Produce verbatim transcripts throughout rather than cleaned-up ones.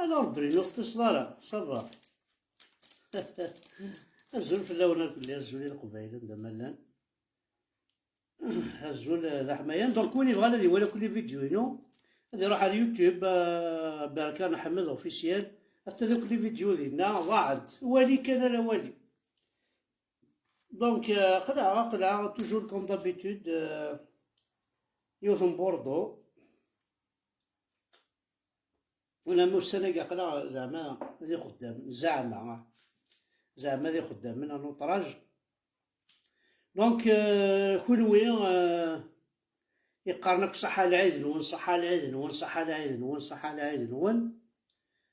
Alors, Bruno, ur teṭṭiseḍ ara, ça va. Azul fell-awen akk, azul i Leqbayel anda ma llan. Azul, eh, d aḥmayan. Donc, win yebɣan ad iwali akk les vidéos-inu, ad iruḥ ar YouTube, eh, Berkan Ḥmed Officiel, ad t-ad akk les vidéos dinna, ḍaɛent. Wali kan ara wali. Donc, eh, aql-aɣ, aql-aɣ, toujours comme d'habitude, eh, yiwet n Bordeaux. Ulamek ussan-agi aql-aɣ zeɛma d ixeddamen, zeɛma, ah. Zeɛma d ixeddamen, un outrage. Donc, euh, kunwi, euh, yeqqaren akk ṣaḥḥa lɛid-nwen, ṣaḥḥa lɛid-nwen, ṣaḥḥa lɛid-nwen, ṣaḥḥa lɛid-nwen.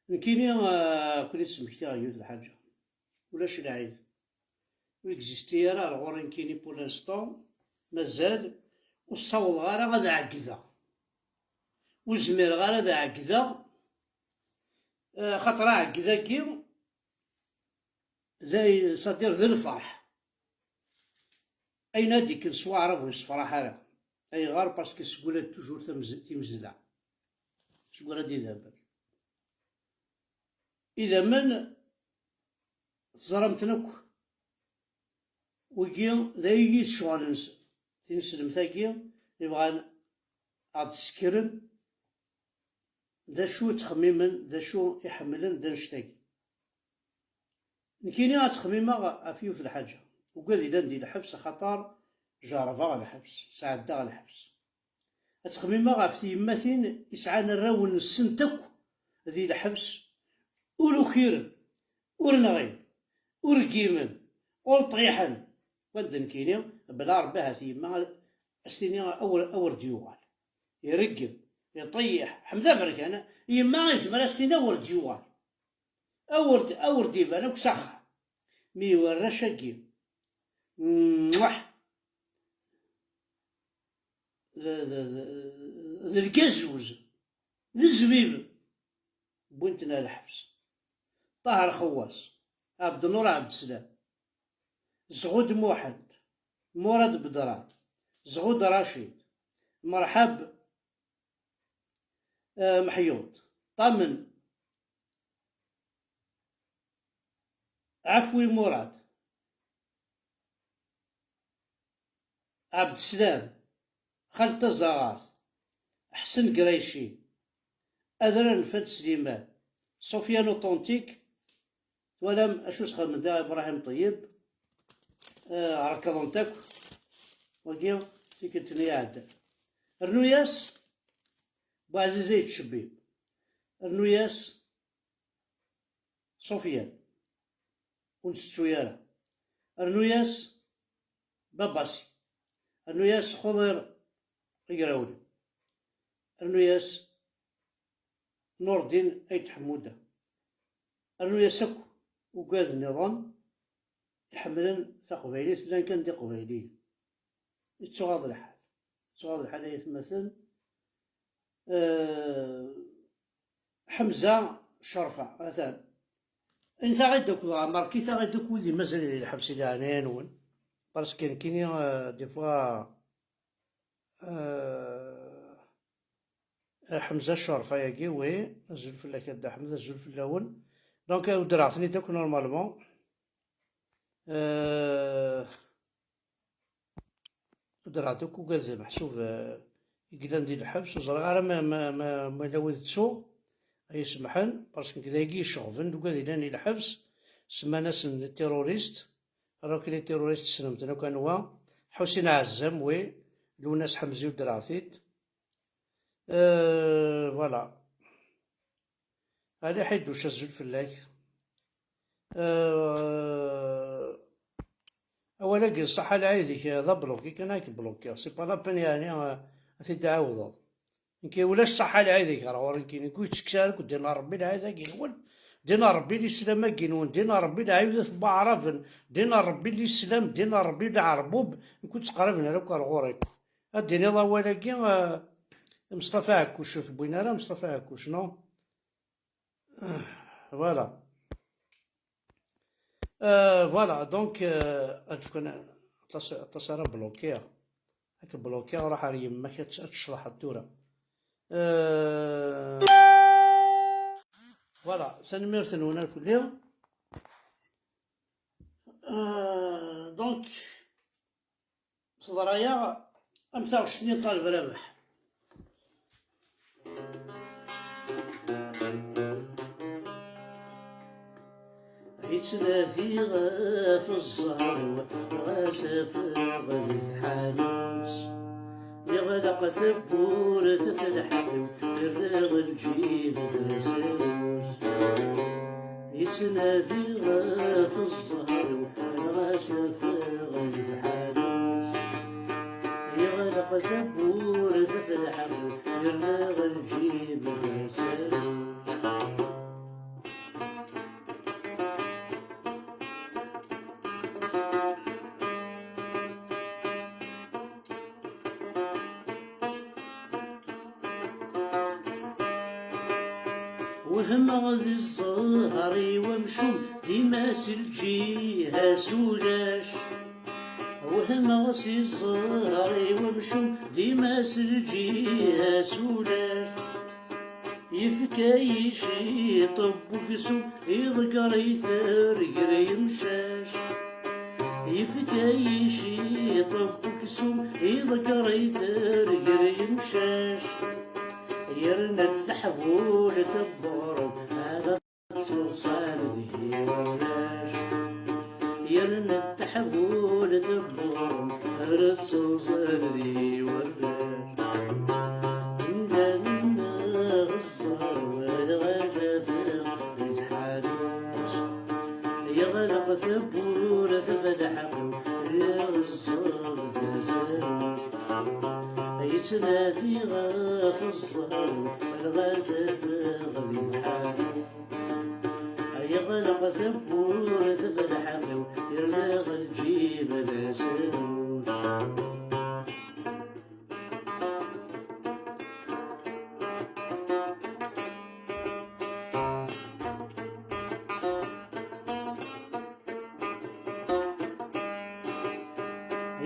Nekkini, euh, ken-id-smektiɣ yiwet lḥaǧa. Ulac lɛid. Ur existi ara ar ɣur-i nekkini pour l'instant, mazal ur ssawḍeɣ ara ad ɛeggdeɣ. Ur zmireɣ ara ad ɛeggdeɣ, eh, xaṭer aɛegged-agi d ay-, c'est-à-dire d lferḥ. Ayen ad d-ikken s waɛrab ur yessefraḥ ara. Ayɣer? Parce que seg ula toujours tamz-, timezla. Seg ula d idammen. Idammen, teẓram-ten akk. Wigi d ayi i d ccɣel-nsen. Tineslemt-agi, ibɣan ad d-sekren d acu ttxemmimen, d acu i ḥemmlen, d annect-agi. Nekkini ad ttxemmimeɣ ɣef yiwet lḥaǧa. Ugad ilan di lḥebs, axaṭer jerrbeɣ lḥebs, sɛeddaɣ lḥebs. Ad ttxemmimeɣ ɣef tyemmatin isɛan arraw-nsent akk di lḥebs, ur ukiren, ur nɣin, ur ggimen, ur ṭyiḥen. Wanda nekkini, bla Rebbi ahat yemma ad s-tini awer, awer d-yuɣal. Ireggem, iṭeyyeḥ, Ḥmed Aberkan, yemma izmer ad s-tini awer d-yuɣal. Awer d-, awer d-iban akk s axxam. Mi warrac-agi, mwah, d, d, d, d lgazuz, d zzbib, wwin-ten ar lḥebs. Ṭaher Xewwas, Ɛebdennur Ɛebdeslam, Zɣud Muḥend, Murad Bedran, Zɣud Racid, Merḥab, eh, Meḥyuḍ, Ṭamen, Ɛefwi Murad, Ɛebdeslam, Xaled Tazaɣart, Ḥsen Grayci, Adrar n Fad Sliman, Sofiane Authentique, twalam acu sxedmen da Ibrahim Ṭeyyeb, eh, rekḍen-t akk, wagi, tikkelt-nni iɛeddan. Rnu-yas Buɛziz Ayt Cebbi, rnu-yas Sofiane, ur ntettu ara. Rnu-yas Babasi. Rnu-yas Xuḍir Igrawli. Rnu-yas Nurdin Ayt Ḥemmuda. Rnu-yas akk ugad nniḍen iḥemmlen taqbaylit, llan kan d iqbayliyen. Yettuɣaḍ lḥal. Yettuɣaḍ lḥal ay atmaten. Eh, Ḥemza Cerfa, atan. Ntaɣ-id akk dɣa, markit-aɣ-id akk wid i mazal di lḥebs i leɛnaya-nwen. Parce que nekkini, eh, des fois, eh, Ḥemza Cerfa-agi, oui. Azul fell-ak a Dda Ḥmed, azul fell-awen. Donc, eh, udreɣ-ten-id akk normalement. Eh, Udreɣ-d akk ugad meḥsub, eh, i yellan di lḥebs, ur ẓriɣ ara ma, ma, ma, ma yella wid ttuɣ, ay isemḥen, parce que dagi iceɣben d ugad yellan di lḥebs, semman-asen les terroristes, alors que les terroristes tessnem-ten akk anwa, Ḥusin Ɛezzam, oui, Lwennas Ḥemzi udreɣ-t-id. Euh, voilà. Ali Ḥiduc, azul fell-ak. Euh, awal-agi, ṣaḥḥa lɛid-ik, d abluki kan ad k-blukiɣ. C'est pas la peine, yeɛni, euh, ad t-id-ɛawdeɣ. Nekk ulac ṣaḥḥa lɛid-ik ɣer ɣur-i, nekk ur yettekkes ara akk ddin n Ṛebbi lɛid-agi-nwen. Ddin n Ṛebbi lislam-agi-nwen. Ddin n Ṛebbi lɛiwdat n waɛraben. Ddin n Ṛebbi lislam, ddin n Ṛebbi leɛrbub. Nekk ur tteqraben ara akk ɣer ɣur-i. Ad d-tiniḍ awal-agi, euh, Meṣṭafa Ɛekkuc, ur t-wwin ara Meṣṭafa Ɛekkuc, non? Voilà. Euh, voilà, donc, euh, acu kan, aṭas, aṭas ara blokiɣ. Ad k-blokiɣ, ruḥ ar yemma-k, ad, ad tecḍeḥeḍ tura. Euh, Voilà, tanemmirt-nwen akk-nni. Euh, donc, teḍra-yaɣ am taɣect-nni n Ṭaleb Rabeḥ. Yettnadi ɣef ẓẓher-iw, dɣa t-afeɣ di tḥanut. Yeɣleq tawwurt ɣef lḥeqq-iw, yerra lǧib d asarut. Yettnadi ɣef ẓẓher-iw, dɣa t-afeɣ di tḥanut. Yeɣleq tawwurt ɣef lḥeqq-iw, yerra lǧib d asarut. Wehmeɣ di ẓẓher-iw amcum, dima s lǧiha-s ulac. Wehmeɣ si ẓẓher-iw amcum, dima s lǧiha-s ulac. Yefka-yi ciṭ n weksum, iḍegger-it ar ger yemcac. Yefka-yi ciṭ n weksum, iḍegger-it ar ger yemcac. Yerna-d taḥbult n weɣrum, ara teḍṣan deg-i warrac. Yerna-d taḥbult n weɣrum, ara teḍṣan deg-i warrac. Imdanen ẓẓerwaleɣ ad afeɣ di tḥanut. Yeɣleq tawwurt ɣef lḥeqq-iw, rriɣ ẓẓerb d asarut. Yettnadi ɣef ẓẓher-iw, dɣa t-afeɣ di tḥanut. Yeɣleq tawwurt ɣef lḥeqq-iw, yerra lǧib d asarut.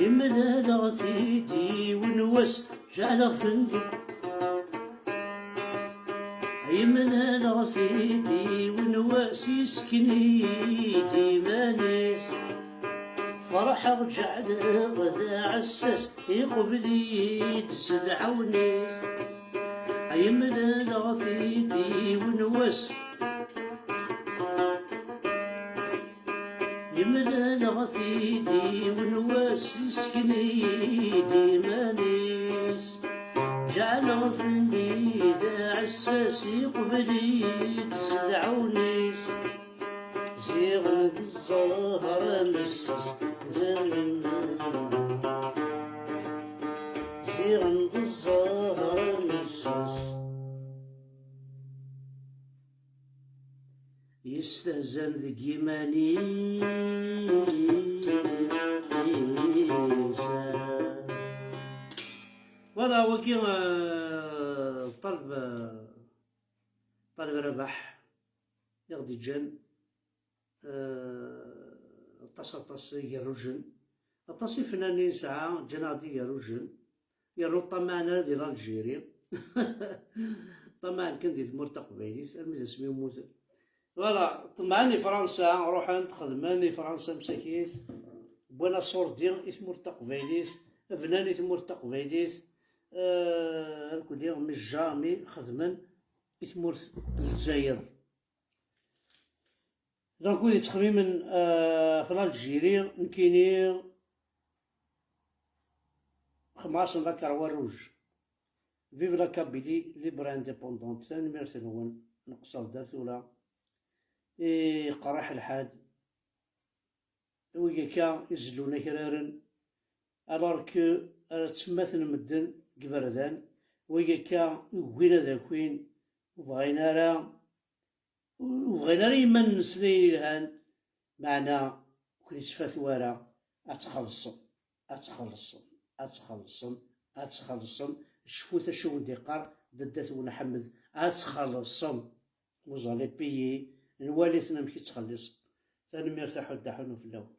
Imlaleɣ-t-id yiwen wass, ǧeɛleɣ fell-i. Imlaleɣ-t-id yiwen wass, yessken-iyi-d iman-is. Ferḥeɣ, ǧeɛleɣ d aɛessas, iqbel-iyi-d s lɛawen-is. Imlaleɣ-t-id yiwen wass, imlaleɣ-t-id yiwen wass, yessken-iyi-d iman-is. Ǧeɛleɣ fell-i d aɛessas, iqbel-iyi-d s lɛawen-is. Ziɣen d zzher amessas, ziɣen, ziɣen d zzher amessas. Yestehzan deg yiman-is. Voilà, wagi, euh, Ṭaleb, euh, Ṭaleb Rabaḥ, i ɣ-d-iǧǧan, euh, aṭas, aṭas igerrujen, aṭas ifennanen i nesɛa, ǧǧan-aɣ-d igerrujen. Yernu ṭṭamaɛen ara di l'Algérie. Ṭṭamaɛen kan di tmurt taqbaylit, armi d asmi mmuten. Voilà, ṭṭemɛen i Fransa, ruḥen, xedmen i Fransa msakit, wwan aṣurdi i tmurt taqbaylit, bnan i tmurt taqbaylit, euh, mejja mi xedmen i tmurt n Lezzayer. Donc, wid yettxemmimen, euh, ɣef l'Algérie, nekkini xemmeɣ-asen la croix rouge. Vive la Kabylie libre et indépendante. Tanemmirt-nwen. Neqseɣ-d ar tura. Iqerreḥ lḥal. Wigi akka izellun akraren, alors que ara ttemmaten medden deg iberdan. Wigi akka i ugin ad akin, ur bɣin ara, ur bɣin ara iman-nsen ayen ilhan, meɛna ur ken-yettfat wara. Ad txellṣem, ad txellṣem, ad txellṣem, ad txellṣem. Cfut acu wen-d-iqqar dadda-twen Ḥmed, ad txellṣem. Vous allez payer, nwali-ten amek i ttxelliṣen. Tanemmirt a Ḥud, a Ḥunu fell-awen.